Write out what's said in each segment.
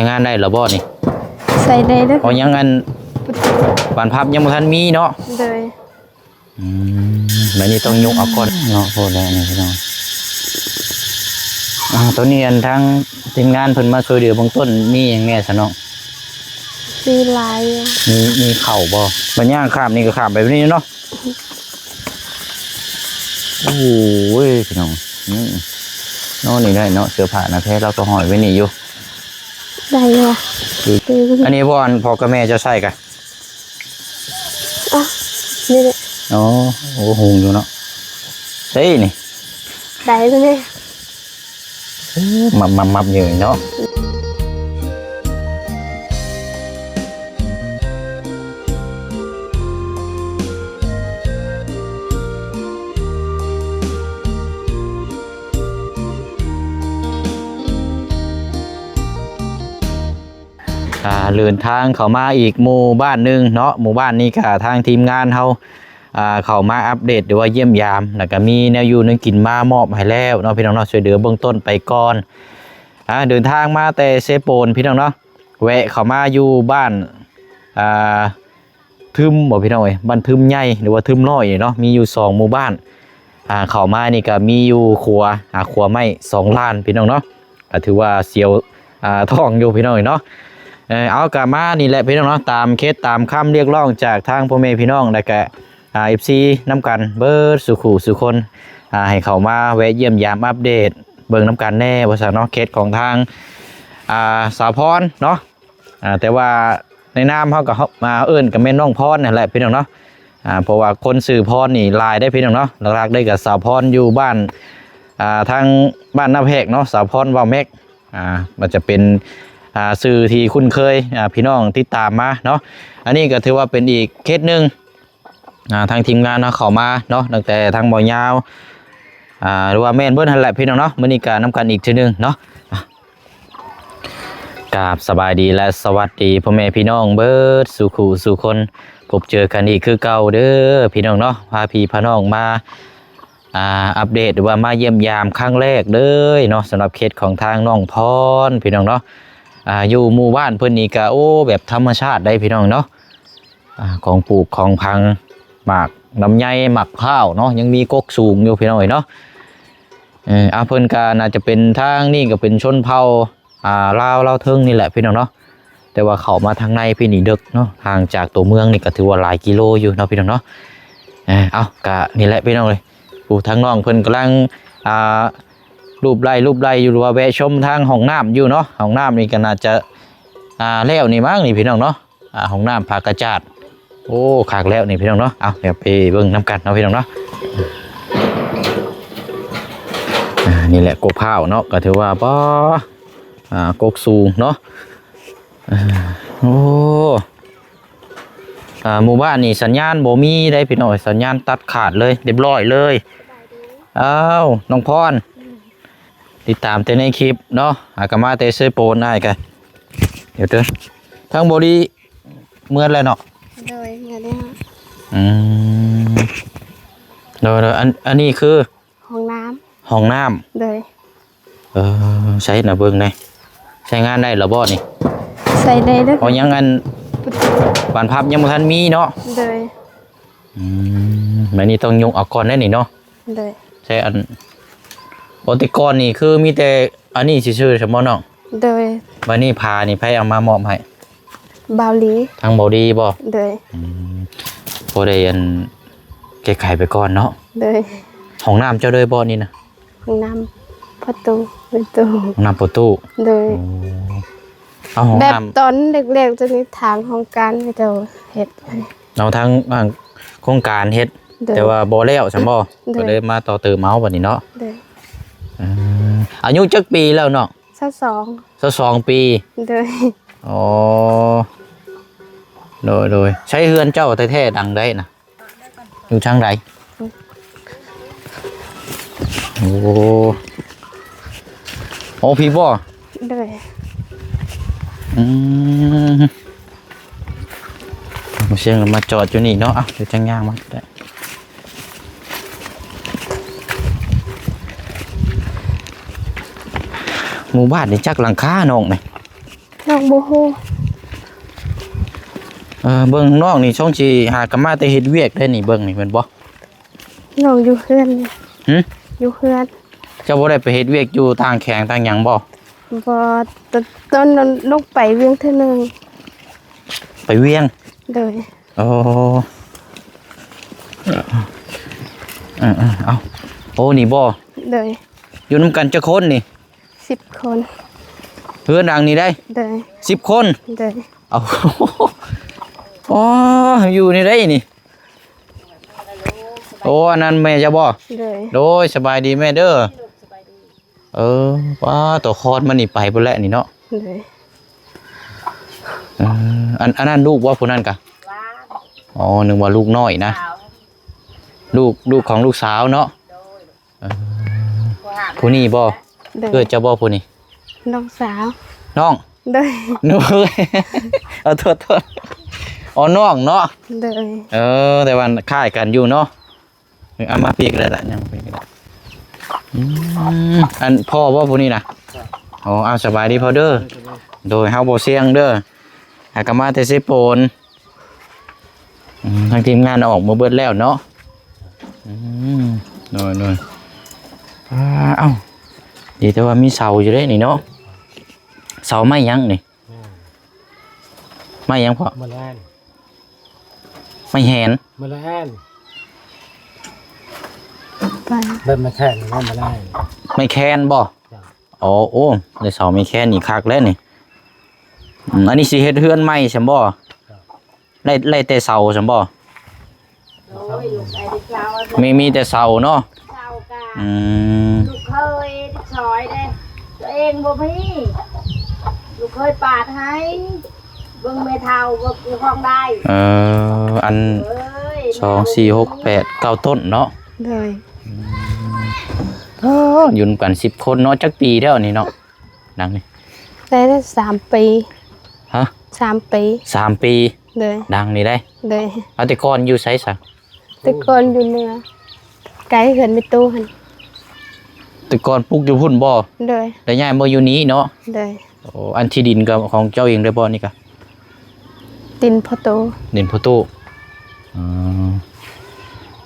ງານໄດ້ແລ້ວບໍ່ນີ້? ໃສ່ໄດ້ເດີ. ເອົາຍັງອັນ ປະຕູ ບານພັບຍັງບໍ່ທັນມີເນາະ. ໂດຍ. ອືມ ບັດນີ້ຕ້ອງຍົກເອົາກ່ອນເນາະ. ໂພດແລ້ວນີ້ພີ່ນ້ອງ. ອ່າ ໂຕນີ້ອັນທາງທີມງານເພິ່ນມາຊ່ວຍເຫຼືອເບື້ອງຕົ້ນມີຫຍັງແດ່ຊະນ້ອງ? ມີຫຼາຍຢູ່. ມີ ມີເຂົ້າບໍ່? ບັດຍ່າງຂ້າມນີ້ກໍຂ້າມໄປແບບນີ້ເນາະ. ໂອ້ຍ ພີ່ນ້ອງ ອືມ ເນາະ ນີ້ໄດ້ເນາະ ເສື້ອຜ້ານະແພລາວກໍຫ້ອຍໄວ້ນີ້ຢູ່. ໄດ້ຢູ່ຫວາ? ຄື ເອີ ອັນນີ້ບໍ່ ອັນພໍ່ກັບແມ່ເຈົ້າໃຊ້ກະ? ອ່ະ ນີ້ແຫຼະ. ອໍ ໂອ້ ຫຸງຢູ່ເນາະ. ເອີ ນີ້ ໄດ້ແລ້ວນີ້. ມັບໆໆ ຢູ່ເນາະ. ອ່າ ເດີນທາງເຂົ້າມາອີກໝູ່ບ້ານໜຶ່ງເນາະ. ໝູ່ບ້ານນີ້ກະທາງທີມງານເຮົາ ອ່າ ເຂົ້າມາອັບເດດ ຫຼືວ່າຢ້ຽມຢາມ ແລ້ວກະມີແນວຢູ່ແນວກິນມາມອບໃຫ້ແລ້ວເນາະ ພີ່ນ້ອງເນາະ. ຊ່ວຍເຫຼືອເບື້ອງຕົ້ນໄປກ່ອນ. ອ່າ ເດີນທາງມາແຕ່ເຊໂປນ ພີ່ນ້ອງເນາະ, ແວະເຂົ້າມາຢູ່ບ້ານ ອ່າ ທຶມບໍ່ ພີ່ນ້ອງເອີຍ, ບ້ານທຶມໃຫຍ່ ຫຼືວ່າທຶມນ້ອຍນີ້ເນາະ, ມີຢູ່ສອງໝູ່ບ້ານ. ອ່າ ເຂົ້າມານີ້ກະມີຢູ່ຂົວ ອ່າ ຂົວໄມ້ສອງລ້ານ ພີ່ນ້ອງເນາະ, ກະຖືວ່າສຽວ ອ່າ ທ້ອງຢູ່ ພີ່ນ້ອງເອີຍເນາະ. ເອີ ເອົາ ກະມານີ້ແຫຼະ ພີ່ນ້ອງເນາະ, ຕາມເຂດຕາມຄຳຮຽກຮ້ອງຈາກທາງພໍ່ແມ່ພີ່ນ້ອງ ແລ້ວກະ ອ່າ ເອັຟຊີ ນຳກັນເບິດສູ່ຄູ່ສູ່ຄົນ ອ່າ ໃຫ້ເຂົ້າມາແວະຢ້ຽມຢາມອັບເດດເບິ່ງນຳກັນແດ່ວ່າຊັ້ນເນາະ. ເຂດຂອງທາງ ອ່າ ສາວພອນເນາະ, ອ່າ ແຕ່ວ່າໃນນາມເຮົາກໍ ອ່າ ເອີ້ນກໍແມ່ນນ້ອງພອນນັ້ນແຫຼະ ພີ່ນ້ອງເນາະ. ອ່າ ເພາະວ່າຄົນຊື່ພອນນີ້ຫຼາຍເດ້ ພີ່ນ້ອງເນາະ, ຫຼັກໆເດ້ກໍສາວພອນຢູ່ບ້ານ ອ່າ ທາງບ້ານນາແພກເນາະ, ສາວພອນ ເວົ້າແມັກ. ອ່າ ມັນຈະເປັນ ອ່າ ຊື່ທີ່ຄຸ້ນເຄີຍ ອ່າ ພີ່ນ້ອງຕິດຕາມມາເນາະ. ອັນນີ້ກໍຖືວ່າເປັນອີກເຄສໜຶ່ງ ອ່າ ທາງທີມງານເຮົາເຂົ້າມາເນາະ, ຕັ້ງແຕ່ທາງບໍ່ຍາວ ອ່າ ຫຼືວ່າແມ່ນເບິດຫັ້ນແຫຼະ ພີ່ນ້ອງເນາະ. ມື້ນີ້ກໍນຳກັນອີກເທື່ອໜຶ່ງເນາະ. ກາບສະບາຍດີ ແລະ ສະຫວັດດີພໍ່ແມ່ພີ່ນ້ອງເບິດສູ່ຄູ່ສູ່ຄົນ, ພົບເຈີກັນອີກຄືເກົ່າເດີ ພີ່ນ້ອງເນາະ. ພາພີ່ພານ້ອງມາ ອ່າ ອັບເດດ ຫຼືວ່າມາຢ້ຽມຢາມຄັ້ງແລກເລີຍເນາະ, ສຳລັບເຂດຂອງທາງນ້ອງພອນ ພີ່ນ້ອງເນາະ. ອ່າ ຢູ່ໝູ່ບ້ານເພິ່ນນີ້ກະ ໂອ້ ແບບທຳມະຊາດໄດ໋ ພີ່ນ້ອງເນາະ. ອ່າ ຂອງປູກຂອງຝັງ ໝາກລຳໄຍ ໝາກພ້າວເນາະ, ຍັງມີກົກສູງຢູ່ ພີ່ນ້ອງເອີຍເນາະ. ເອີ ອ່າ ເພິ່ນກະໜ້າຈະເປັນ ທາງນີ້ກະເປັນຊົນເຜົ່າ ອ່າ ລາວ ລາວເທິງນີ້ແຫຼະ ພີ່ນ້ອງເນາະ, ແຕ່ວ່າເຂົ້າມາທາງໃນພີ້ນີ້ເດິກເນາະ, ຫ່າງຈາກຕົວເມືອງນີ້ກໍຖືວ່າຫຼາຍກິໂລຢູ່ເນາະ ພີ່ນ້ອງເນາະ. ເອີ ເອົ້າ ກະນີ້ແຫຼະ ພີ່ນ້ອງເອີຍ, ຜູ້ທາງນ້ອງເພິ່ນກຳລັງ ອ່າ ລູບໄລ້ ລູບໄລ້ຢູ່ ຫຼືວ່າແວະຊົມທາງຫ້ອງນ້ຳຢູ່ເນາະ. ຫ້ອງນ້ຳນີ້ກໍໜ້າຈະ ອ່າ ແລ້ວນີ້ມັ້ງນີ້ ພີ່ນ້ອງເນາະ. ອ່າ ຫ້ອງນ້ຳຜາກະຈາດ. ໂອ້ ຄັກແລ້ວນີ້ ພີ່ນ້ອງເນາະ. ເອົາ ດຽວໄປເບິ່ງນຳກັນເນາະ ພີ່ນ້ອງເນາະ. ອ່າ ນີ້ແຫຼະ ກົກພ້າວເນາະ, ກໍຖືວ່າ ປາ ອ່າ ກົກສູງເນາະ. ອ່າ ໂອ້ ອ່າ ໝູ່ບ້ານນີ້ສັນຍານບໍ່ມີເດ້ ພີ່ນ້ອງ, ສັນຍານຕັດຂາດເລີຍ ຮຽບຮ້ອຍເລີຍ. ອ້າວ ນ້ອງພອນ ຕິດຕາມແຕ່ໃນຄລິບເນາະ, ຫາກໍມາແຕ່ເຊໂປນ ອ້າຍກະ ດຽວເດີ ທາງບໍລີເມືອແລ້ວເນາະ. ໂດຍ ເມືອແລ້ວ. ອືມ ໂດຍໆ. ອັນ ອັນນີ້ຄືຫ້ອງນ້ຳ ຫ້ອງນ້ຳ. ໂດຍ. ເອີ ໃຊ້ນະເບິ່ງແດ່ ໃຊ້ງານໄດ້ແລ້ວບໍ່ນີ້? ໃຊ້ໄດ້ເດີ. ເອົາຍັງອັນ ປະຕູ ບານພັບຍັງບໍ່ທັນມີເນາະ. ໂດຍ. ອືມ ບັດນີ້ຕ້ອງຍົກເອົາກ່ອນແດ່ນີ້ເນາະ. ໂດຍ. ໃຊ້ອັນ ໂອ ແຕ່ກ່ອນນີ້ຄືມີແຕ່ອັນນີ້ຊື່ໆ ຊັ້ນບໍ່ນ້ອງ? ໂດຍ. ບັດນີ້ຜ້ານີ້ໃຜເອົາມາມອບໃຫ້? ບ່າວລີ. ທາງບ່າວລີບໍ່? ໂດຍ. ອືມ ພໍໄດ້ອັນແກ້ໄຂໄປກ່ອນເນາະ. ໂດຍ. ຫ້ອງນ້ຳເຈົ້າເລີຍບໍ່ນີ້ນະ? ຫ້ອງນ້ຳປະຕູ ປະຕູ ຫ້ອງນ້ຳປະຕູ. ໂດຍ. ໂອ້ ເອົາຫ້ອງນ້ຳ ແບບຕອນແລກໆ ຈະມີທາງໂຄງການເຂົາເຈົ້າເຮັດ. ເອົາທາງ ທາງໂຄງການເຮັດ. ໂດຍ. ແຕ່ວ່າບໍ່ແລ້ວຊັ້ນບໍ່? ໂດຍ. ກໍເລີຍມາຕໍ່ເຕີມເອົາບັດນີ້ເນາະ. ໂດຍ. ເອີ ອາຍຸຈັກປີແລ້ວນ້ອງ? ຊາວສອງ. ຊາວສອງປີ. ໂດຍ. ອໍ ໂດຍໆ. ໃຊ້ເຮືອນເຈົ້າແທ້ໆ ຫຼັງໃດນະ? ຢູ່ທາງໃດ? ໂອ້ ໂອ້ ພີ້ບໍ່? ໂດຍ. ອືມ ເອົາ ຊຽງມາຈອດຢູ່ນີ້ເນາະ. ເອົາ ດຽວຈັ່ງຍ່າງມາກໍໄດ້. ໝູ່ບ້ານນີ້ຈັກຫຼັງຄານ້ອງນີ້? ນ້ອງ ບໍ່ຮູ້. ເອີ ເບິ່ງນ້ອງນີ້ຊ່ອງຊິຫາກະມາແຕ່ເຮັດວຽກໄດ້ນີ້ ເບິ່ງນີ້ແມ່ນບໍ່? ນ້ອງຢູ່ເຮືອນ. ຫຶ? ຢູ່ເຮືອນ. ເຈົ້າບໍ່ໄດ້ໄປເຮັດວຽກຢູ່ຕ່າງແຂວງຕ່າງຫຍັງບໍ່? ບໍ່. ຕອນ ຕອນນັ້ນລົງໄປວຽງເທື່ອໜຶ່ງ. ໄປວຽງ? ໂດຍ. ໂອ້ ເອີໆ ເອົາ ໂອ້ ນີ້ບໍ່? ໂດຍ. ຢູ່ນຳກັນຈັກຄົນນີ້? ສິບຄົນ. ເຮືອນຫຼັງນີ້ໄດ໋? ໂດຍ. ສິບຄົນ? ໂດຍ. ເອົາ ອໍ ຢູ່ນີ້ໄດ໋ນີ້. ໂອ້ ອັນນັ້ນແມ່ເຈົ້າບໍ່? ໂດຍ. ໂດຍ ສະບາຍດີແມ່ເດີ. ເອີ ວ້າ ຕົວຄອດມັນນີ້ໄປພຸ້ນແຫຼະນີ້ເນາະ. ໂດຍ. ເອີ ອັນ ອັນນັ້ນລູກບໍ່ ຜູ້ນັ້ນກະ? ອໍ ນຶກວ່າລູກນ້ອຍນະ. ລູກ ລູກຂອງລູກສາວເນາະ. ໂດຍ. ເອີ ຜູ້ນີ້ບໍ່? ໂດຍ. ເອື້ອຍເຈົ້າບໍ່ຜູ້ນີ້? ນ້ອງສາວ. ນ້ອງ? ໂດຍ. ເອີ ໂທດໆ ອໍ ນ້ອງເນາະ. ໂດຍ. ເອີ ແຕ່ວ່າຄ້າຍກັນຢູ່ເນາະ. ເອີ ເອົາມາປີກໄດ້ລະ ຍັງປີກໄດ້. ອືມ ອັນພໍ່ບໍ່ຜູ້ນີ້ນະ? ອໍ ເອົາ ສະບາຍດີພໍ່ເດີ. ໂດຍ ເຮົາບໍ່ສ່ຽງເດີ ຫາກະມາແຕ່ເຊໂປນ. ອືມ ທາງທີມງານເອົາອອກມາເບິດແລ້ວເນາະ. ອືມ ໂດຍໆ ອ່າ ເອົ້າ ດີແຕ່ວ່າມີເສົາຢູ່ເດ້ນີ້ເນາະ. ເສົາໄມ້ຫຍັງນີ້? ໄມ້ຫຍັງພໍ່? ໄມ້ແລນ. ໄມ້ແຫນ? ໄມ້ແລນ. ໄມ້ ແບບໄມ້ແຄນນີ້ ໄມ້ແລນ. ໄມ້ແຄນບໍ່? ຈ້ະ. ອໍ ໂອ້ ໄດ້ເສົາໄມ້ແຄນນີ້ຄັກແລ້ວນີ້. ອືມ ອັນນີ້ຊິເຮັດເຮືອນໃໝ່ຊັ້ນບໍ່? ໄດ້ ໄດ້ແຕ່ເສົາຊັ້ນບໍ່? ໂອ້ຍ ລູກໄດ້ແຕ່ເສົາ ມີ ມີແຕ່ເສົາເນາະ. ເສົາກະ ອືມ ລູກເຂີຍຊ່ອຍເດ້ ຕົວເອງບໍ່ມີ. ລູກເຂີຍປາດໃຫ້ ເບິ່ງແມ່ເຖົ້າບໍ່ຄືຂອງໄດ້. ເອີ ອັນ ເອີຍ ສອງ ສີ່ ຫົກ ແປດ ເກົ້າ ຕົ້ນເນາະ. ໂດຍ. ອືມ ເອີ ຢູ່ນຳກັນສິບຄົນເນາະ. ຈັກປີແລ້ວນີ້ເນາະ? ຫຼັງນີ້ ໄດ້ສາມປີ. ຮະ? ສາມປີ. ສາມປີ. ໂດຍ. ຫຼັງນີ້ໄດ໋? ໂດຍ. ເອົາ ແຕ່ກ່ອນຢູ່ໃສຊະ? ແຕ່ກ່ອນຢູ່ເໜືອ ໃກ້ເຮືອນແມ່ຕູ້ຫັ້ນ. ແຕ່ກ່ອນປຸກຢູ່ພຸ້ນບໍ່? ໂດຍ. ແລ້ວຍ້າຍມາຢູ່ນີ້ເນາະ? ໂດຍ. ໂອ້ ອັນທີ່ດິນກະຂອງເຈົ້າເອງເລີຍບໍ່ນີ້ກະ? ດິນພໍ່ຕູ້. ດິນພໍ່ຕູ້. ອໍ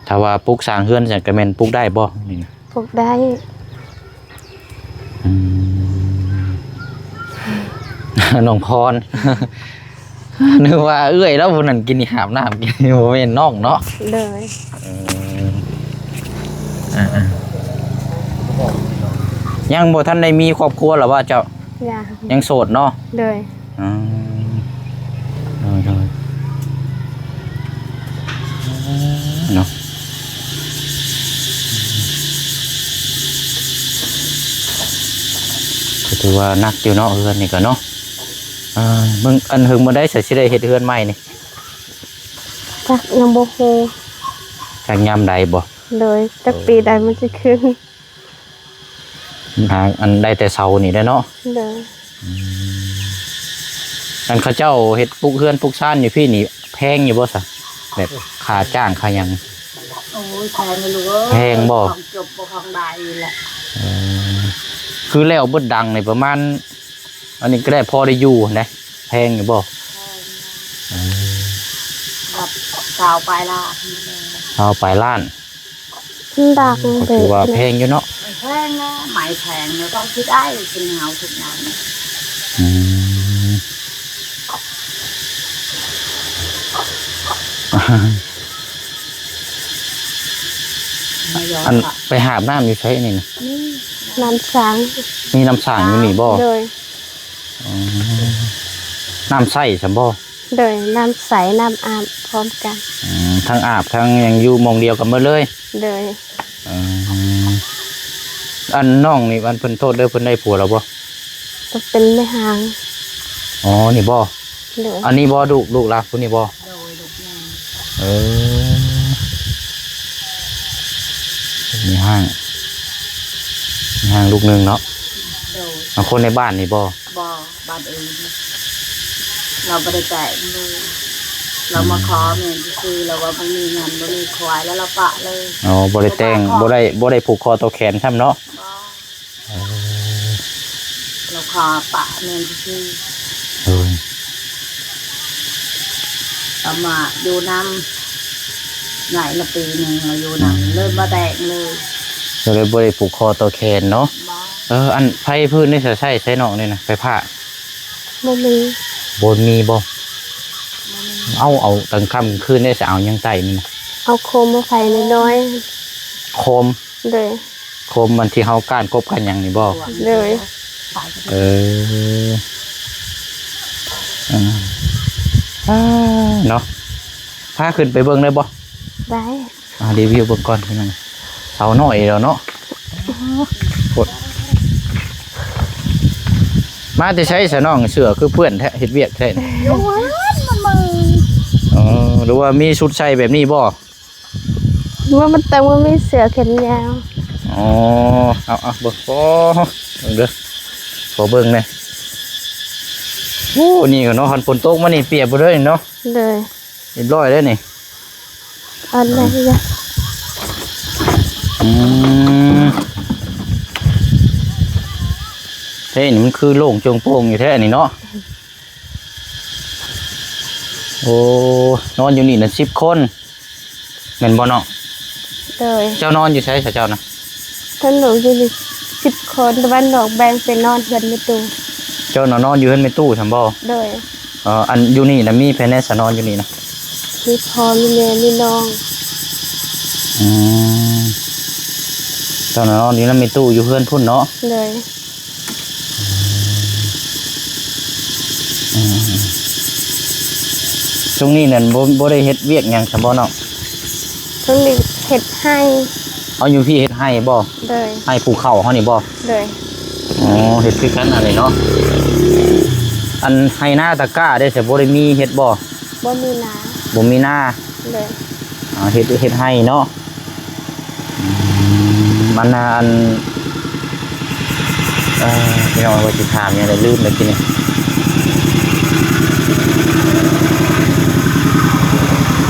ຖ້າວ່າປຸກສ້າງເຮືອນຊັ້ນກະແມ່ນປຸກໄດ້ບໍ່ນີ້ນະ? ປຸກໄດ້. ອືມ ນ້ອງພອນ ນຶກວ່າເອື້ອຍລາວຜູ້ນັ້ນກິນນີ້ຫາບນ້ຳ ກິນນີ້ບໍ່ແມ່ນນ້ອງເນາະ. ໂດຍ. ເອີ ເອີໆ ຍັງບໍ່ທັນໄດ້ມີຄອບຄົວລະວ່າເຈົ້າ? ຍັງ. ຍັງໂສດເນາະ? ໂດຍ. ອືມ ໂດຍໆ ເນາະ ກໍຖືວ່າໜັກຢູ່ເນາະ ເຮືອນນີ້ກໍເນາະ. ເອີ ເບິ່ງ ອັນ ເຫິງມື້ໃດຊິໄດ້ເຮັດເຮືອນໃໝ່ນີ້? ຈັກ ຍັງບໍ່ຮູ້. ຈັກຍາມໃດບໍ່? ໂດຍ. ຈັກປີໃດມັນຊິຂຶ້ນ. ຫາ ອັນ ໄດ້ແຕ່ເສົານີ້ແຫຼະເນາະ. ໂດຍ. ອືມ ອັນເຂົາເຈົ້າເຮັດປຸກເຮືອນປຸກຊານຢູ່ພີ້ນີ້ແພງຢູ່ບໍ່ຊະ? ແບບຄ່າຈ້າງຄ່າຫຍັງ. ໂອ້ຍ ແພງເລີຍລູກເອີຍ. ແພງບໍ່? ຂອງຈົບບໍ່ຂອງໄດ້ລະ. ເອີ ຄືແລ້ວເບິດຫຼັງນີ້ປະມານ ອັນນີ້ກໍໄດ້ພໍໄດ້ຢູ່ຫັ້ນເດ້. ແພງຢູ່ບໍ່? ແພງ. ເອີ ແບບຊາວປາຍລ້ານ. ຊາວປາຍລ້ານ. ມັນດັງ ກໍຖືວ່າແພງຢູ່ເນາະ. ແພງນະ ໄມ້ແພງນະ ຕ້ອງຄິດໄດ້ ເປັນເຮົາທຸກຢ່າງ. ອືມ ອັນ ໄປຫາບນ້ຳຢູ່ໃສນີ້ນະ? ນີ້ ນ້ຳສັງ. ມີນ້ຳສັງຢູ່ນີ້ບໍ່? ໂດຍ. ອໍ ນ້ຳໃຊ້ຊັ້ນບໍ່? ໂດຍ ນ້ຳໃຊ້ ນ້ຳອາບພ້ອມກັນ. ອືມ ທັງອາບທັງຫຍັງຢູ່ໝ່ອງດຽວກັນໝົດເລີຍ? ໂດຍ. ເອີ ອັນນ້ອງນີ້ ອັນເພິ່ນ ໂທດເດີ ເພິ່ນໄດ້ຜົວແລ້ວບໍ່? ກໍເປັນແມ່ຮ້າງ. ອໍ ນີ້ບໍ່? ໂດຍ. ອັນນີ້ບໍ່ ລູກ ລູກລະ ຜູ້ນີ້ບໍ່? ໂດຍ ລູກແມ່. ເອີ ມີຮ້າງ ມີຮ້າງລູກໜຶ່ງເນາະ. ໂດຍ. ຄົນໃນບ້ານນີ້ບໍ່? ບໍ່ ບ້ານອື່ນ. ລາວບໍ່ໄດ້ແຕ່ງເລີຍ ລາວມາຂໍແມ່ນຊື່ໆ ລາວວ່າບໍ່ມີເງິນ ບໍ່ມີຄວາຍ ແລ້ວລາວປະເລີຍ. ອໍ ບໍ່ໄດ້ແຕ່ງ ບໍ່ໄດ້ ບໍ່ໄດ້ຜູກຄໍຕໍ່ແຂນຊ້ຳເນາະ? ບໍ່. ເອີ ລາວຂໍປະແມ່ນຊື່ໆ. ເອີ ເອົາມາຢູ່ນຳ ໄດ້ລະປີໜຶ່ງ ມາຢູ່ນຳ ອືມ ເລີຍບໍ່ແຕ່ງເລີຍ ກໍເລີຍບໍ່ໄດ້ຜູກຄໍຕໍ່ແຂນເນາະ. ບໍ່ ເອີ ອັນໄຟຟືນນີ້ ໃຊ້ ໃຊ້ນອກນີ້ນະ ໄຟຟ້າ? ບໍ່ມີ. ບໍ່ມີບໍ່? ບໍ່ມີ. ເອົາ ເອົາກາງຄ່ຳກາງຄືນໄດ້ ຊິເອົາຫຍັງໄຕ້ນີ້ນະ? ເອົາໂຄມມາໄຟນ້ອຍໆ. ໂຄມ? ໂດຍ. ໂຄມອັນທີ່ເຮົາກ້ານກົບກ້ານຫຍັງນີ້ບໍ່? ໂດຍ. ເອີ ເອີ ອ່າ ເນາະ ພາຂຶ້ນໄປເບິ່ງໄດ້ບໍ່? ໄດ້. ອ່າ ຣີວິວເບິ່ງກ່ອນພີ່ນ້ອງ ສາວນ້ອຍແລ້ວເນາະ. ໂພດ ມາແຕ່ໃສສະນ້ອງ? ເສື້ອຄືເປື້ອນແທ້ ເຮັດວຽກແທ້. ຢູ່ເຮືອນມັນເບິ່ງ. ອໍ ຫຼືວ່າມີຊຸດໃສ່ແບບນີ້ບໍ່? ວ່າມັນຕ້ອງບໍ່ມີເສື້ອແຂນຍາວ. ອໍ ເອົາ ເອົາ ເບິ່ງ ໂອ້ ເບິ່ງເດີ ຂໍເບິ່ງແດ່. ໂອ້ ນີ້ກໍເນາະ ຄັນຝົນຕົກມານີ້ປຽກເບິດເລີຍເນາະ. ໂດຍ. ຮຽບຮ້ອຍແລ້ວນີ້ ອັນນັ້ນ ອືມ ເຮີ້ຍ ນີ້ມັນຄືໂລ່ງໂຈງໂປ່ງຢູ່ແທ້ນີ້ເນາະ. ໂອ້ ນອນຢູ່ນີ້ນະສິບຄົນ ແມ່ນບໍ່ນ້ອງ? ໂດຍ. ເຈົ້ານອນຢູ່ໃສຊະເຈົ້ານະ? ທາງໜູຢູ່ນີ້ສິບຄົນ ແຕ່ວ່ານອກແບ່ງໄປນອນເຮືອນແມ່ຕູ້. ເຈົ້ານະນອນຢູ່ເຮືອນແມ່ຕູ້ຊັ້ນບໍ່? ໂດຍ. ເອີ ອັນຢູ່ນີ້ນະມີໃຜແດ່ຊະ ນອນຢູ່ນີ້ນະ? ມີພໍ່ ມີແມ່ ມີນ້ອງ. ອືມ ເຈົ້ານະນອນຢູ່ນຳແມ່ຕູ້ຢູ່ເຮືອນພຸ້ນເນາະ? ໂດຍ. ອືມ ຊ່ວງນີ້ນັ້ນ ບໍ່ ບໍ່ໄດ້ເຮັດວຽກຫຍັງຊະບໍ່ນ້ອງ? ຊ່ວງນີ້ເຮັດໄຮ່. ເອົາ ຢູ່ພີ້ເຮັດໄຮ່ບໍ່? ໂດຍ. ໄຮ່ປູກເຂົ້າເຮົານີ້ບໍ່? ໂດຍ. ອໍ ເຮັດຄືກັນອັນນີ້ເນາະ. ອັນໄຮ່ນາຕະກ້າເດ້ ຊະ ບໍ່ໄດ້ມີເຮັດບໍ່? ບໍ່ມີນາ. ບໍ່ມີນາ. ໂດຍ. ອ່າ ເຮັດ ເຮັດໄຮ່ເນາະ. ອືມ ມັນ ອັນ ເອີ ພີ່ນ້ອງ ວ່າຊິຖາມຫຍັງແລ້ວລືມແລ້ວທີນີ້.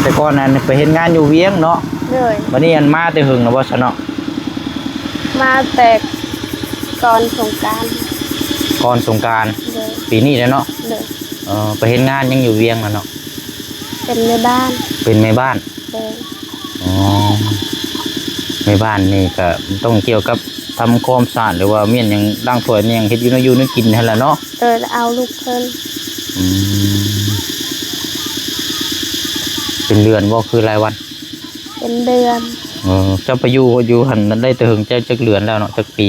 ແຕ່ກ່ອນນັ້ນໄປເຮັດງານຢູ່ວຽງເນາະ. ໂດຍ. ບັດນີ້ ອັນ ມາແຕ່ເຫິງແລ້ວບໍ່ຊະເນາະ? ມາແຕ່ກ່ອນສົງການ. ກ່ອນສົງການ. ໂດຍ. ປີນີ້ແຫຼະເນາະ. ໂດຍ. ເອີ ໄປເຮັດງານຫຍັງຢູ່ວຽງນະເນາະ? ເປັນແມ່ບ້ານ. ເປັນແມ່ບ້ານ. ໂດຍ. ອໍ ແມ່ບ້ານນີ້ກະຕ້ອງກ່ຽວກັບທຳຄວາມສະອາດ ຫຼືວ່າມ້ຽນຫຍັງ ລ້າງຖ້ວຍ ແມ່ນຫຍັງ ເຮັດຢູ່ນະ ຢູ່ນະກິນຫັ້ນແຫຼະເນາະ. ໂດຍ. ເອົາລູກເພິ່ນ. ອືມ ເປັນເດືອນບໍ່ ຄືລາຍວັນ? ເປັນເດືອນ. ເອີ ເຈົ້າໄປຢູ່ ຢູ່ຫັ້ນໄດ້ແຕ່ເຫິງ ຈັກ ຈັກເດືອນແລ້ວເນາະ ຈັກປີ?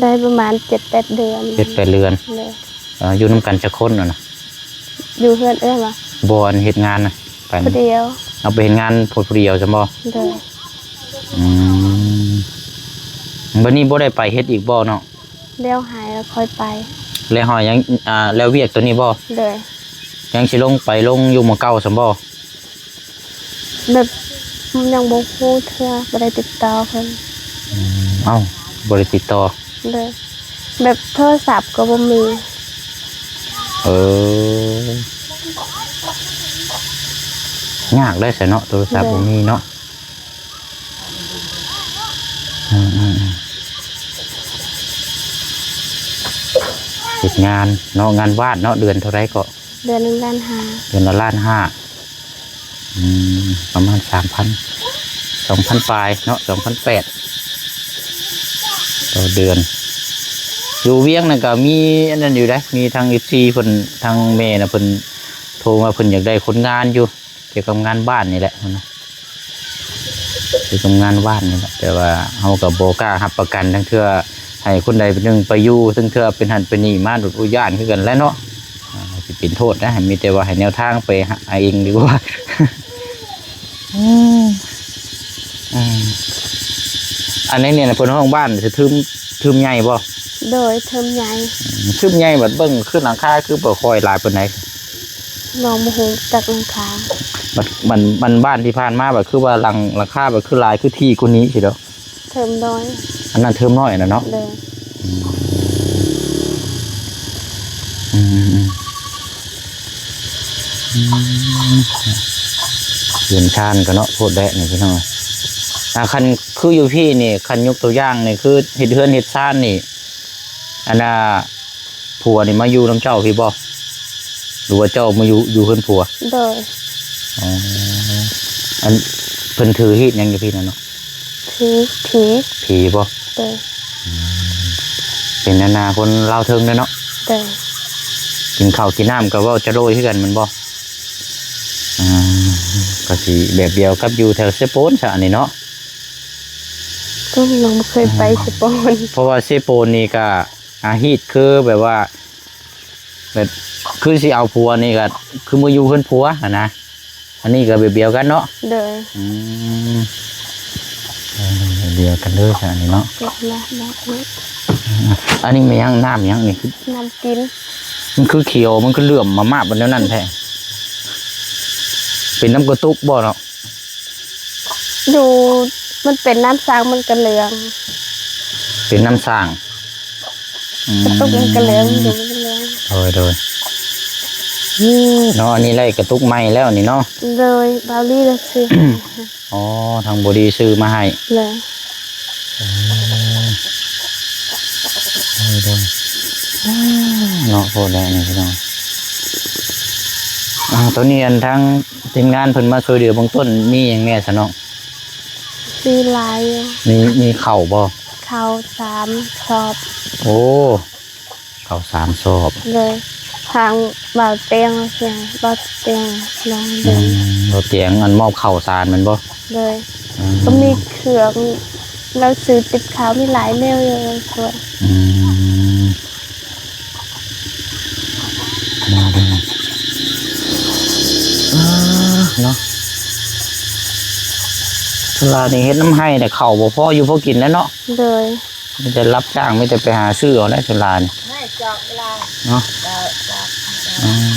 ໄດ້ປະມານເຈັດແປດເດືອນ. ເຈັດແປດເດືອນ. ໂດຍ. ເອີ ຢູ່ນຳກັນຈັກຄົນຫັ້ນນະ? ຢູ່ເຮືອນເອື້ອຍຫວາ? ບໍ່ ອັນເຮັດງານນະ ໄປ ຜູ້ດຽວ. ເອົາ ໄປເຮັດງານຜູ້ ຜູ້ດຽວຊັ້ນບໍ່? ໂດຍ. ອືມ ບັດນີ້ບໍ່ໄດ້ໄປເຮັດອີກບໍ່ນ້ອງ? ແລ້ວໄຮ່ແລ້ວຄ່ອຍໄປ. ແລ້ວເຮົາຍັງ ອ່າ ແລ້ວວຽກໂຕນີ້ບໍ່? ໂດຍ. ຍັງຊິລົງໄປ ລົງຢູ່ໝ່ອງເກົ່າຊັ້ນບໍ່? ແບບ ຍັງບໍ່ຮູ້ເທື່ອ ບໍ່ໄດ້ຕິດຕໍ່ເພິ່ນ. ອືມ ເອົ້າ ບໍ່ໄດ້ຕິດຕໍ່. ໂດຍ. ແບບໂທລະສັບກໍບໍ່ມີ. ເອີ ຍາກໄດ໋ຊະເນາະ ໂທລະສັບ ໂດຍ ບໍ່ມີເນາະ. ອືມໆໆ ເຮັດງານເນາະ ງານວາດເນາະ. ເດືອນເທົ່າໃດເກາະ? ເດືອນໜຶ່ງລ້ານຫ້າ. ເດືອນລະລ້ານຫ້າ. ອືມ ປະມານສາມພັນ ສອງພັນປາຍເນາະ ສອງພັນແປດຕໍ່ເດືອນ. ຢູ່ວຽງນັ້ນກໍມີອັນນັ້ນຢູ່ເດ້ ມີທາງເອັຟຊີເພິ່ນ ທາງແມ່ນະ ເພິ່ນໂທມາ ເພິ່ນຢາກໄດ້ຄົນງານຢູ່ ກ່ຽວກັບງານບ້ານນີ້ແຫຼະ ເພິ່ນນະ ເປັນຄົນງານວາດນີ້ແຫຼະ ແຕ່ວ່າເຮົາກໍບໍ່ກ້າຮັບປະກັນ ທັງເທື່ອໃຫ້ຄົນໃດຄົນໜຶ່ງໄປຢູ່ ທັງເທື່ອເປັນຫັ້ນເປັນນີ້ມາ ໂດດ ໂອ້ ຢ້ານຄືກັນແຫຼະເນາະ. ອ່າ ຊິເປັນໂທດນະ ມີແຕ່ວ່າໃຫ້ແນວທາງໄປຫາເອງດີກວ່າ. ອືມ ອືມ ອັນນີ້ນີ້ນະ ເພິ່ນຮ້ອງບ້ານ ຖືມ ຖືມໃຫຍ່ບໍ່? ໂດຍ ຖືມໃຫຍ່. ອືມ ຖືມໃຫຍ່ ບັດເບິ່ງຄືຫຼັງຄາຄືບໍ່ຄ່ອຍຫຼາຍປານໃດ? ນ້ອງບໍ່ຮູ້ຈັກຫຼັງຄາ. ບັດ ບັດ ບັດບ້ານທີ່ຜ່ານມາ ບັດຄືວ່າຫຼັງ ຫຼັງຄາ ບັດຄືຫຼາຍ ຄືຖີ່ກວ່ານີ້ຊິດອກ. ເທີມນ້ອຍ. ອັນນັ້ນເທີມນ້ອຍນະເນາະ. ໂດຍ. ອືມ ອືມ ອືມ ອືມ ເຮືອນຊານກໍເນາະ ໂພດແດະນີ້ພີ່ນ້ອງ. ອ່າ ຄັນຄືຢູ່ພີ້ນີ້ ຄັນຍົກຕົວຢ່າງນີ້ ຄືເຮັດເຮືອນເຮັດຊານນີ້ ອັນນ່າ ຜົວນີ້ມາຢູ່ນຳເຈົ້າພີ້ບໍ່ ຫຼືວ່າເຈົ້າມາຢູ່ ຢູ່ເຮືອນຜົວ? ໂດຍ. ອໍ ອັນເພິ່ນຖືຮີດຫຍັງຢູ່ພີ້ນະເນາະ? ຖືຜີ ຜີບໍ? ໂດຍ. ອືມ ເປັນອັນນ່າຄົນລາວເທິງເດ້ເນາະ? ໂດຍ. ກິນເຂົ້າກິນນ້ຳກໍເວົ້າຈະໂລຍຄືກັນແມ່ນບໍ່? ອ່າ ກໍຊິແບບດຽວກັບຢູ່ແຖວເຊໂປນຊະອັນນີ້ເນາະ? ກໍນ້ອງບໍ່ເຄີຍໄປເຊໂປນ. ເພາະວ່າເຊໂປນນີ້ກໍ ອາ ຮີດຄືແບບວ່າ ແບບຄືຊິເອົາຜົວນີ້ກໍຄືມາຢູ່ເຮືອນຜົວຫັ້ນນະ. ອັນນີ້ກໍແບບດຽວກັນເນາະ? ໂດຍ. ອືມ ເອີ ແບບດຽວກັນເລີຍຊະອັນນີ້ເນາະ. ອັນນີ້ແມ່ນຫຍັງ? ນ້ຳຫຍັງນີ້? ນ້ຳກິນ. ມັນຄືຂຽວ ມັນຄືເຫຼື້ອມມາມາບແນວນັ້ນແທ້? ເປັນນ້ຳກະຕຸກບໍ່ເນາະ? ຢູ່ ມັນເປັນນ້ຳສ້າງ ມັນກະເຫຼືອງ. ເປັນນ້ຳສ້າງ. ອືມ ກະຕຸກມັນກະເຫຼືອງ ມັນຢູ່ມັນກະເຫຼືອງ. ໂດຍ ໂດຍ. ເນາະ ອັນນີ້ໄດ້ກະຕຸກໃໝ່ແລ້ວນີ້ເນາະ? ໂດຍ ບ່າວລີລະຊື້. ອໍ ທາງບ່າວລີຊື້ມາໃຫ້. ໂດຍ. ເອີ ໂດຍ ໂດຍ. ເນາະ ໂພດແລ້ວນີ້ພີ່ນ້ອງ. ອ່າ ຕອນນີ້ອັນທາງທີມງານເພິ່ນມາຊ່ວຍເຫຼືອເບື້ອງຕົ້ນ ມີຫຍັງແດ່ຊະນ້ອງ? ມີຫຼາຍຢູ່. ມີ ມີເຂົ້າບໍ່? ເຂົ້າສາມຊອບ. ໂອ້ ເຂົ້າສາມຊອບ. ໂດຍ. ທາງບ່າວຕຽງ ບ່າວຕຽງ ນ້ອງເດີ. ອືມ ບ່າວຕຽງ ອັນມອບເຂົ້າສານແມ່ນບໍ່? ໂດຍ. ອືມ ກໍມີເຄື່ອງ ລາວຊື້ຕິບເຂົ້າ ມີຫຼາຍແນວຢູ່ຊ່ວຍ. ອືມ ມາເດີ. ເອີ ເນາະ ສ່ວນຫຼາຍນີ້ເຮັດນຳໄຮ່ນະ ເຂົ້າບໍ່ພໍຢູ່ພໍກິນແລ້ວເນາະ? ໂດຍ. ມີແຕ່ຮັບຈ້າງ ມີແຕ່ໄປຫາຊື້ເອົາແຫຼະສ່ວນຫຼາຍນີ້ ເນາະ. ອືມ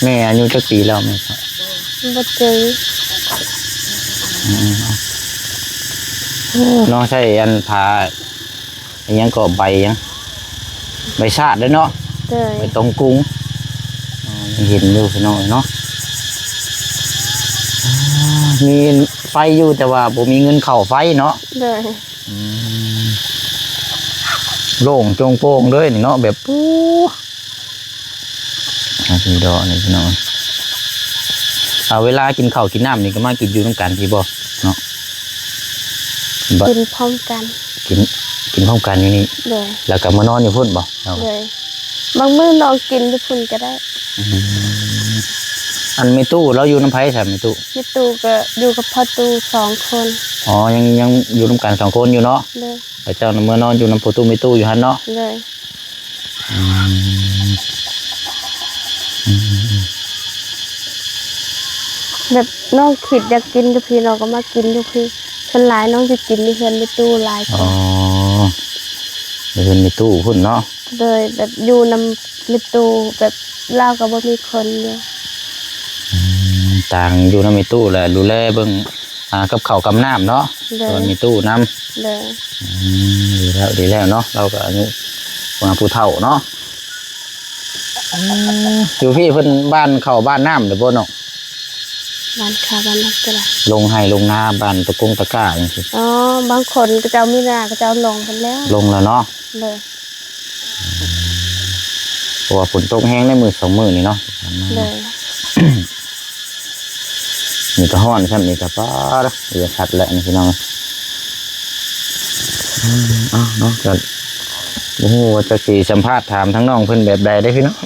ແມ່ອາຍຸຈັກປີແລ້ວແມ່? ບໍ່ຈື່. ອືມ ເນາະ ໃຊ້ອັນຜ້າ ອີຫຍັງກໍໃບຫຍັງ ໃບຊາດເດ້ເນາະ? ໂດຍ. ໃບຕົງກຸງ. ອໍ ຍັງເຫັນຢູ່ພີ່ນ້ອງເນາະ. ອ່າ ມີໄຟຢູ່ ແຕ່ວ່າບໍ່ມີເງິນເຂົ້າໄຟເນາະ? ໂດຍ. ອືມ ໂລ່ງໂຈງໂປ່ງເລີຍນີ້ເນາະ ແບບ ປູ ອາ ດີດອກນີ້ພີ່ນ້ອງ. ເອົາ ເວລາກິນເຂົ້າກິນນ້ຳນີ້ກໍມາກິນຢູ່ນຳກັນພີ້ບໍ່ເນາະ? ບໍ່ ກິນພ້ອມກັນ. ກິນ ກິນພ້ອມກັນຢູ່ນີ້. ໂດຍ. ແລ້ວກໍມານອນຢູ່ພຸ້ນບໍ່? ໂດຍ. ບາງມື້ນ້ອງກິນຢູ່ພຸ້ນກໍໄດ້. ອືມ ອັນແມ່ຕູ້ລາວຢູ່ນຳໃຜຊະແມ່ຕູ້? ແມ່ຕູ້ກໍຢູ່ກັບພໍ່ຕູ້ສອງຄົນ. ອໍ ຍັງ ຍັງຢູ່ນຳກັນສອງຄົນຢູ່ເນາະ? ໂດຍ. ແລ້ວເຈົ້ານະເມືອນອນຢູ່ນຳພໍ່ຕູ້ແມ່ຕູ້ຢູ່ຫັ້ນເນາະ? ໂດຍ. ອືມ ອືມ ແບບນ້ອງຄິດຢາກກິນຢູ່ພີ້ ນ້ອງກໍມາກິນຢູ່ພີ້. ສ່ວນຫຼາຍນ້ອງຈະກິນຢູ່ເຮືອນແມ່ຕູ້ຫຼາຍກວ່າ. ອໍ ຢູ່ເຮືອນແມ່ຕູ້ພຸ້ນເນາະ? ໂດຍ. ແບບຢູ່ນຳແມ່ຕູ້ ແບບລາວກໍບໍ່ມີຄົນຢູ່. ອືມ ຕ່າງຢູ່ນຳແມ່ຕູ້ແຫຼະ ດູແລເບິ່ງ ອ່າ ກັບເຂົ້າກັບນ້ຳເນາະ. ໂດຍ. ສ່ວນມີຕູ້ນຳ. ໂດຍ. ອືມ ດີແລ້ວ ດີແລ້ວເນາະ ລາວກໍອາຍຸ ຜູ້ເຖົ້າເນາະ. ອືມ ຢູ່ພີ້ເພິ່ນບ້ານເຂົ້າບ້ານນ້ຳເດ້ບໍ່ນ້ອງ? ບ້ານເຂົ້າບ້ານນ້ຳຕົວໃດ? ລົງໄຮ່ລົງນາ ບ້ານຕະກົງຕະກ້າຈັ່ງຊີ້. ອໍ ບາງຄົນເຂົາເຈົ້າມີນາ ເຂົາເຈົ້າລົງໄປແລ້ວ. ລົງແລ້ວເນາະ? ໂດຍ. ເພາະວ່າຝົນຕົກແຮງໃນມື້ສອງມື້ນີ້ເນາະ. ໂດຍ. ນີ້ກໍຮ້ອນຊ້ຳ ນີ້ກໍ ປາດ ເຫຼືອສັດແຫຼະນີ້ພີ່ນ້ອງ. ອືມ ເອົາເນາະ ກໍບໍ່ຮູ້ວ່າຈະຊິສຳພາດຖາມທາງນ້ອງເພິ່ນແບບໃດເດ້ພີ່ນ້ອງ.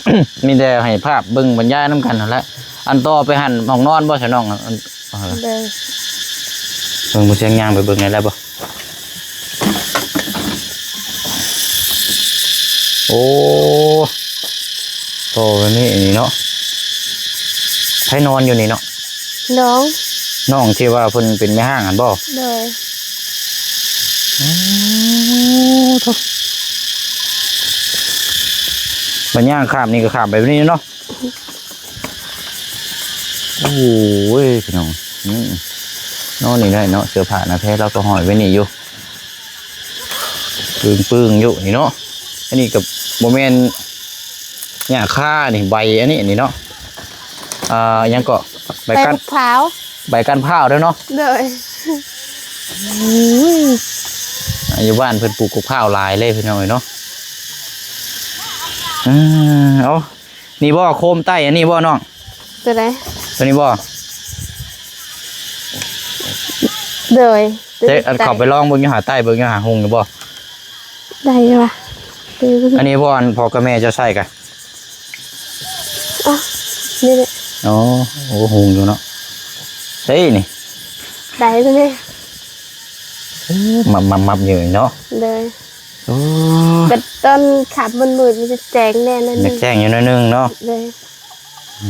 ມີແຕ່ໃຫ້ພາບເບິ່ງບັນຍາຍນຳກັນຫັ້ນແຫຼະ. ອັນຕໍ່ໄປຫັ້ນຫ້ອງນອນບໍ່ຊະນ້ອງ? ອັນ ໂດຍ. ເບິ່ງ ບໍ່ ສຽງຍ່າງໄປເບິ່ງໄດ້ບໍ່? ໂອ້ ໂຕແບບນີ້ນີ້ເນາະ. ໃຜນອນຢູ່ນີ້ເນາະ? ນ້ອງ. ນ້ອງທີ່ວ່າເພິ່ນເປັນແມ່ຮ້າງຫັ້ນບໍ່? ໂດຍ. ໂອ້ ໂທ້ ບັນຍາງຂ້າມນີ້ກໍຂ້າມໄປແບບນີ້ເນາະ. ໂອ້ຍ ພີ່ນ້ອງ ອືມ ນອນນີ້ໄດ້ເນາະ. ເສື້ອຜ້າໜ້າແພລາວກໍຫ້ອຍໄວ້ນີ້ຢູ່ ປຶ້ງໆຢູ່ນີ້ເນາະ. ອັນນີ້ກໍບໍ່ແມ່ນຫຍ້າຄານີ້ ໃບອັນນີ້ ອັນນີ້ເນາະ. ອ່າ ຫຍັງເກາະ ໃບ ໃບກັນ ພາວ ໃບກັນພ້າວເດ້ເນາະ. ໂດຍ. ຢູ່ບ້ານເພິ່ນປູກກົກພ້າວຫຼາຍເລີຍ ພີ່ນ້ອງເອີຍເນາະ. ເອີ ເອົາ ນີ້ບໍ່ ໂຄມໃຕ້ອັນນີ້ບໍ່ນ້ອງ? ຕົວໃດ? ຕົວນີ້ບໍ່? ໂດຍ ແຕ່ອັນເຂົ້າໄປລອງເບິ່ງຢູ່ຫາ ໃຕ້ເບິ່ງຢູ່ຫາ ຮຸ່ງຢູ່ບໍ່? ໄດ້ຢູ່ວ່າ ອັນນີ້ບໍ່ ອັນພໍ່ກັບແມ່ເຈົ້າໃຊ້ກະ ອໍ ນີ້ແຫຼະ ອໍ ໂອ້ ຮຸ່ງຢູ່ເນາະ ເດ້ນີ້ ໄດ້ແລ້ວນີ້ ໂອ້ ມັບໆໆ ຢູ່ເນາະ ໂດຍ ໂອ້ ບັດຕອນຄ່ຳມືດໆ ມັນຈະແຈ້ງແດ່ໜ້ອຍໜຶ່ງ ແຈ້ງຢູ່ໜ້ອຍໜຶ່ງເນາະ ໂດຍ ອື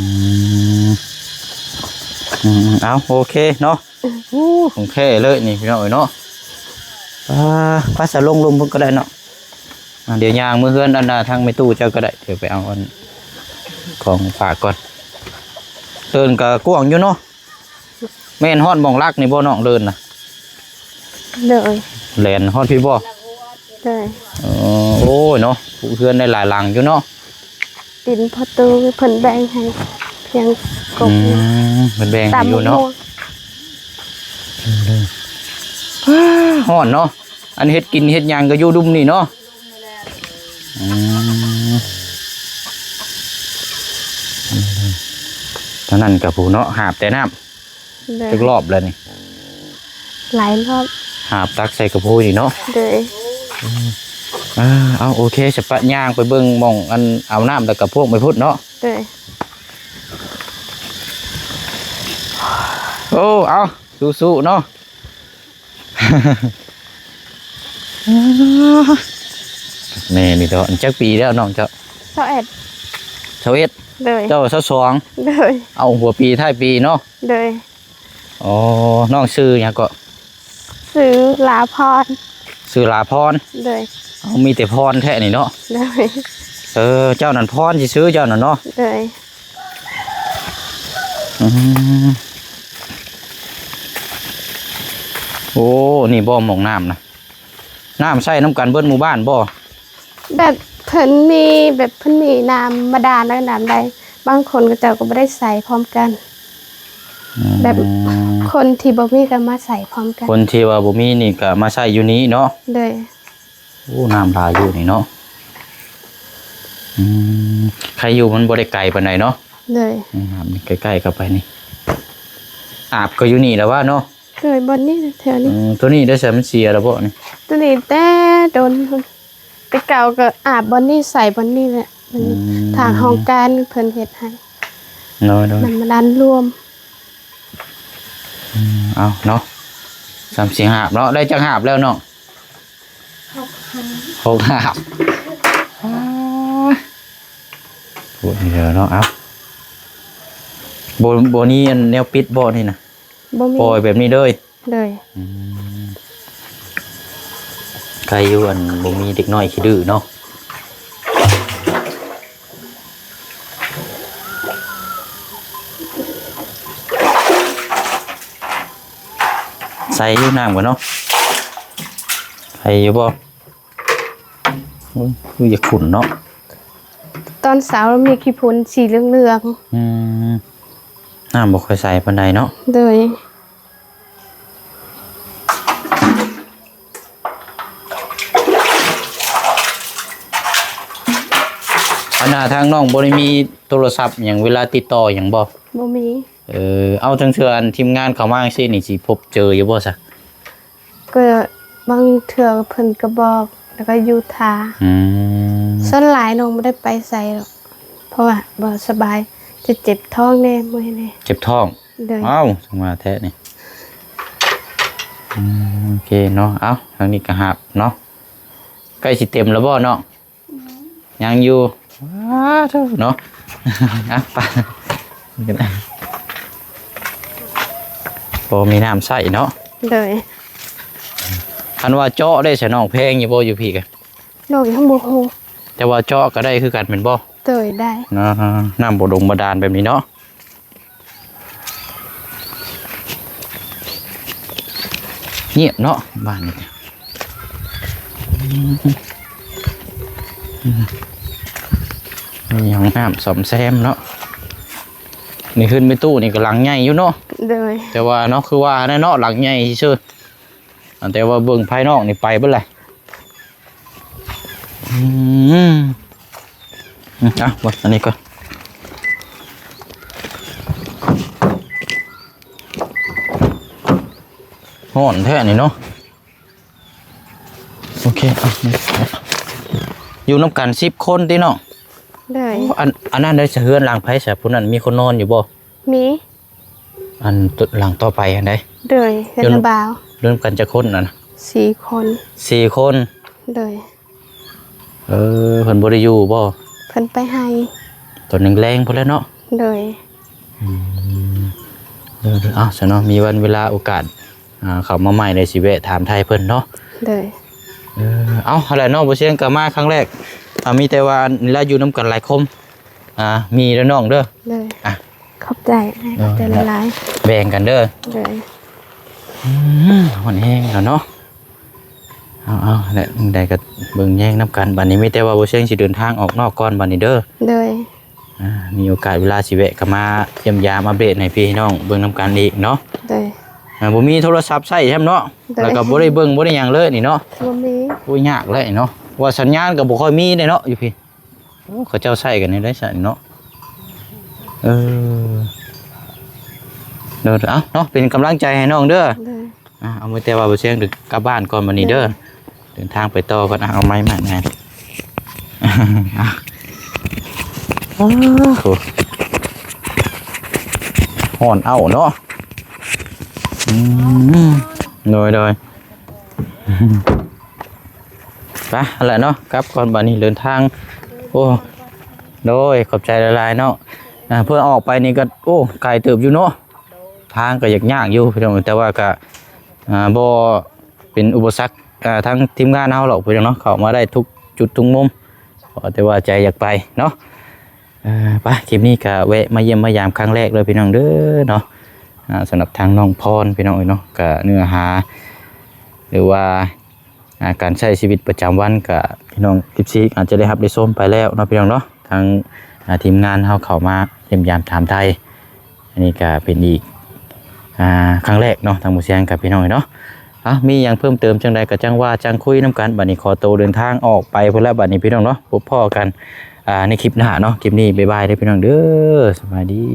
ມ ອືມ ເອົາ ໂອເຄເນາະ ໂອ້ ຂອງແທ້ເລີຍນີ້ພີ່ນ້ອງເອີຍເນາະ ອ່າ ໄປສະ ລົງລຸ່ມພຸ້ນກໍໄດ້ເນາະ ອ່າ ດຽວຍ່າງເມືອເຮືອນອັນນ່າ ທາງແມ່ຕູ້ເຈົ້າກໍໄດ້ ດຽວໄປເອົາອັນຂອງຝາກກ່ອນ ເດີ່ນກໍກວ້າງຢູ່ເນາະ ແມ່ນຮອດໝ່ອງຫຼັກນີ້ບໍ່ນ້ອງ ເດີ່ນນະ? ໂດຍ ແລ່ນຮອດພີ້ບໍ່? ໂດຍ ເອີ ໂອ້ຍເນາະ ເຮືອນໄດ້ຫຼາຍຫຼັງຢູ່ເນາະ ດິນພໍ່ຕູ້ເພິ່ນແບ່ງໃຫ້ພຽງກົກ ອືມ ເພິ່ນແບ່ງໃຫ້ຢູ່ເນາະ ຕຳບັກຫຸ່ງ ຮ້ອນເນາະ ອັນເຮັດກິນເຮັດຫຍັງກໍຢູ່ລຸ່ມນີ້ເນາະ ອືມ ທາງນັ້ນກໍຜູ້ເນາະ ຫາບແຕ່ນ້ຳ ໂດຍ ຈັກລອບແລ້ວນີ້? ຫຼາຍລອບ ຫາບຕັກໃສ່ກະໂພນີ້ເນາະ ໂດຍ ອ່າ ເອົາ ໂອເຄ ສະປະ ຍ່າງໄປເບິ່ງໝ່ອງອັນເອົານ້ຳ ແລ້ວກໍພວກໄປພຸ້ນເນາະ ໂດຍ ໂອ້ ເອົາ ສູ້ໆເນາະ ແມ່ນີ້ເນາະ ຈັກປີແລ້ວນ້ອງເຈົ້າ? ຊາວເອັດ ຊາວເອັດ ໂດຍ ເຈົ້າຊາວສອງ ໂດຍ ເອົາ ຫົວປີທ້າຍປີເນາະ ໂດຍ ອໍ ນ້ອງຊື່ຫຍັງເກາະ? ຊື່ລາພອນ ຊື່ລາພອນ ໂດຍ ເອົາ ມີແຕ່ພອນແທ້ນີ້ເນາະ ໂດຍ ເອີ ເຈົ້ານັ້ນພອນຊື່ໆ ເຈົ້ານັ້ນເນາະ ໂດຍ ອືມ ໂອ້ ນີ້ບໍ່ໝ່ອງນ້ຳນະ ນ້ຳໃຊ້ນຳກັນເບິດໝູ່ບ້ານບໍ່? ແບບເພິ່ນມີ ແບບເພິ່ນມີນ້ຳບາດານ ແລ້ວນ້ຳໃດ ບາງຄົນເຂົາເຈົ້າກໍບໍ່ໄດ້ໃຊ້ພ້ອມກັນ ອືມ ແບບຄົນທີ່ບໍ່ມີກໍມາໃຊ້ພ້ອມກັນ ຄົນທີ່ວ່າບໍ່ມີນີ້ກໍມາໃຊ້ຢູ່ນີ້ເນາະ ໂດຍ ໂອ້ ນ້ຳຫຼາຍຢູ່ນີ້ເນາະ ອືມ ໃຄຢູ່ມັນບໍ່ໄດ້ໄກປານໃດເນາະ ໂດຍ ນ້ຳນີ້ໃກ້ໆ ເຂົ້າໄປນີ້ ອາບກໍຢູ່ນີ້ແຫຼະວ່າເນາະ ໂດຍ ບ່ອນນີ້ແຖວນີ້ ອືມ ໂຕນີ້ໄດ້ໃຊ້ມັນເສຍແລ້ວບໍ່ນີ້? ໂຕນີ້ແຕ່ດົນ ແຕ່ເກົ່າກໍອາບບ່ອນນີ້ ໃສ່ບ່ອນນີ້ແຫຼະ ມັນ ອືມ ທາງຫ້ອງການເພິ່ນເຮັດໃຫ້ ໂດຍໆ ນ້ຳບາດານລວມ ອືມ ເອົາເນາະ ສາມສີ່ຫາບເນາະ ໄດ້ຈັກຫາບແລ້ວນ້ອງ? ຫົກຫາບ ຫົກຫາບ ໂອ້ຍ ເດີເນາະ ເອົາ ບໍ່ ບໍ່ມີອັນແນວປິດບໍ່ນີ້ນະ? ບໍ່ມີ ປ່ອຍແບບນີ້ເລີຍ ໂດຍ ອືມ ໃຄຢູ່ອັນບໍ່ມີເດັກນ້ອຍຂີ້ດື້ເນາະ ໃສ່ຢູ່ນ້ຳກ່ອນເນາະ ໃສ່ຢູ່ບໍ່? ໂອ້ຍ ຄືຢາກຂຸ້ນເນາະ ຕອນເຊົ້າມີຂີ້ຝຸ່ນສີເຫຼືອງໆ ອືມ ນ້ຳບໍ່ຄ່ອຍໃສປານໃດເນາະ ໂດຍ ອັນນ່າ ທາງນ້ອງບໍ່ໄດ້ມີໂທລະສັບຫຍັງ ເວລາຕິດຕໍ່ຫຍັງບໍ່? ບໍ່ມີ ເອີ ເອົາ ທາງເທື່ອອັນທີມງານເຂົ້າມາຈັ່ງຊີ້ນີ້ ຊິພົບເຈີຢູ່ບໍ່ຊະ? ກໍບາງເທື່ອເພິ່ນກໍບອກ ແລ້ວກໍຢູ່ຖ້າ ອືມ ສ່ວນຫຼາຍນ້ອງບໍ່ໄດ້ໄປໃສດອກ ເພາະວ່າບໍ່ສະບາຍ ຈະເຈັບທ້ອງແດ່ ເມື່ອຍແດ່ ເຈັບທ້ອງ ໂດຍ ເອົ້າ ຈັ່ງວ່າແທ້ນີ້ ອືມ ໂອເຄເນາະ ເອົ້າ ທາງນີ້ກໍຫາບເນາະ ໃກ້ຊິເຕັມແລ້ວບໍ່ນ້ອງ? ຍັງຢູ່ ວ້າໂທ້ເນາະ ອ່ະ ໄປ ບໍ່ມີນ້ຳໃຊ້ເນາະ ໂດຍ ຄັນວ່າເຈາະໄດ້ຊະນ້ອງ ແພງຢູ່ບໍ່ຢູ່ພີ້ກະ? ນ້ອງຍັງບໍ່ຮູ້ ແຕ່ວ່າເຈາະກໍໄດ້ຄືກັນແມ່ນບໍ່? ໂດຍ ໄດ້ ອ່າ ນ້ຳບໍ່ດົງບາດານແບບນີ້ເນາະ ງຽບເນາະ ບ້ານນີ້ ມີຫ້ອງນ້ຳສ້ອມແຊມເນາະ ນີ້ເຮືອນແມ່ຕູ້ນີ້ກໍຫຼັງໃຫຍ່ຢູ່ເນາະ ໂດຍ ແຕ່ວ່າເນາະ ຄືວ່າແຫຼະເນາະ ຫຼັງໃຫຍ່ຊື່ໆ ອັນ ແຕ່ວ່າເບິ່ງພາຍນອກນີ້ໄປເບິດແຫຼະ ອືມ ເອົາ ເບິ່ງອັນນີ້ກ່ອນ ອືມ ເອົາ ເບິ່ງອັນນີ້ກ່ອນ ຮ້ອນແທ້ນີ້ເນາະ. ໂອເຄ ເອົາ ຢູ່ນຳກັນສິບຄົນຕິເນາະ? ໂດຍ. ໂອ້ ອັນ ອັນນັ້ນໄດ້ສະເຮືອນຫຼັງໃຜສະ? ຜູ້ນັ້ນມີຄົນນອນຢູ່ບໍ່? ມີ. ອັນ ຕ- ຫຼັງຕໍ່ໄປຫັ້ນໃດ? ໂດຍ. ເຮືອນ ຢູ່ນຳບ່າວ. ຢູ່ນຳກັນຈັກຄົນນັ້ນ? ສີ່ຄົນ. ສີ່ຄົນ? ໂດຍ. ເອີ ເພິ່ນບໍ່ໄດ້ຢູ່ບໍ່? ເພິ່ນໄປໄຮ່ ຕອນແລງໆ ພຸ້ນແຫຼະເນາະ? ໂດຍ. ອືມ ເອີ ເອົາ ຊະເນາະ ມີວັນເວລາໂອກາດ ອ່າ ເຂົ້າມາໃໝ່ ແລ້ວຊິແວະຖາມໄຖ່ເພິ່ນເນາະ? ໂດຍ. ເອີ ເອົາ ຫັ້ນແຫຼະເນາະ ບໍ່ຊຽງກໍມາຄັ້ງແລກ ອ່າ ມີແຕ່ວ່ານີ້ລະ ຢູ່ນຳກັນຫຼາຍຄົນ ອ່າ ມີເດີນ້ອງເດີ. ໂດຍ. ອ່ະ ຂອບໃຈ ເອີ ຂອບໃຈຫຼາຍໆ ແບ່ງກັນເດີ. ໂດຍ. ອືມ ຮ້ອນແຮງແລ້ວເນາະ. ເອົາໆ ແຫຼະ ຈັ່ງໃດກໍເບິ່ງແຍງນຳກັນ. ບັດນີ້ມີແຕ່ວ່າບໍ່ຊຽງຊິເດີນທາງອອກນອກກ່ອນບັດນີ້ເດີ. ໂດຍ. ອ່າ ມີໂອກາດເວລາຊິແວະກໍມາຢ້ຽມຢາມອັບເດດໃຫ້ພີ່ໃຫ້ນ້ອງເບິ່ງນຳກັນອີກເນາະ. ໂດຍ. ອ່າ ບໍ່ມີໂທລະສັບໃຊ້ຊ້ຳເນາະ? ໂດຍ. ແລ້ວກໍບໍ່ໄດ້ເບິ່ງບໍ່ໄດ້ຫຍັງເລີຍນີ້ເນາະ? ບໍ່ມີ. ໂອ້ຍ ຍາກແຫຼະເນາະ ວ່າສັນຍານກໍບໍ່ຄ່ອຍມີເດ້ເນາະຢູ່ພີ້. ໂອ້ ເຂົາເຈົ້າໃຊ້ກັນແນວໃດຊັ້ນເນາະ? ເອີ ເດີ ເອົາເນາະ ເປັນກຳລັງໃຈໃຫ້ນ້ອງເດີ. ໂດຍ. ອ່າ ເອົາ ມີແຕ່ວ່າບໍ່ຊຽງກັບບ້ານກ່ອນບັດນີ້ເດີ. ໂດຍ. ເດີນທາງໄປຕໍ່ກ່ອນ. ອ່າ ເອົາໄມ້ມາແດ່. ໂອ້ໂຫ ຮ້ອນເອົ້າເນາະ. ອືມ ໂດຍໆ. ໄປຫັ້ນແຫຼະເນາະ ກັບກ່ອນບັດນີ້ເດີນທາງ. ໂອ້ ໂດຍ ຂອບໃຈຫຼາຍໆເນາະ. ອ່າ ເພື່ອອອກໄປນີ້ກໍ ໂອ້ ໄກເຕີບຢູ່ເນາະ. ທາງກໍຍາກໆຢູ່ພີ່ນ້ອງ ແຕ່ວ່າກໍ ອ່າ ບໍ່ເປັນອຸປະສັກ ອ່າ ທາງທີມງານເຮົາດອກພີ່ນ້ອງເນາະ ເຂົ້າມາໄດ້ທຸກຈຸດທຸກມຸມ ຂໍແຕ່ວ່າໃຈຢາກໄປເນາະ. ເອີ ໄປ ຄລິບນີ້ກໍແວະມາຢ້ຽມມາຢາມຄັ້ງແລກເດີພີ່ນ້ອງເດີເນາະ. ອ່າ ສຳລັບທາງນ້ອງພອນພີ່ນ້ອງເອີຍເນາະ ກໍເນື້ອຫາ ຫຼືວ່າ ອ່າ ການໃຊ້ຊີວິດປະຈຳວັນ ກໍພີ່ນ້ອງ ເອັຟຊີ ອາດຈະໄດ້ຮັບໄດ້ຊົມໄປແລ້ວເນາະ ພີ່ນ້ອງເນາະ. ທາງ ອ່າ ທີມງານເຮົາເຂົ້າມາຢ້ຽມຢາມຖາມໄຖ່ ອັນນີ້ກໍເປັນອີກ ອ່າ ຄັ້ງແລກເນາະ ທາງໝູ່ຊຽງກັບພີ່ນ້ອງເນາະ. ເອົາ ມີຫຍັງເພີ່ມເຕີມຈັ່ງໃດກໍຈັ່ງວ່າຈັ່ງຄຸຍນຳກັນ. ບັດນີ້ຂໍໂຕເດີນທາງອອກໄປພຸ້ນແລ້ວບັດນີ້ ພີ່ນ້ອງເນາະ. ພົບພໍ້ກັນ ອ່າ ໃນຄລິບໜ້າເນາະ. ຄລິບນີ້ບາຍບາຍເດີພີ່ນ້ອງເດີ ສະບາຍດີ.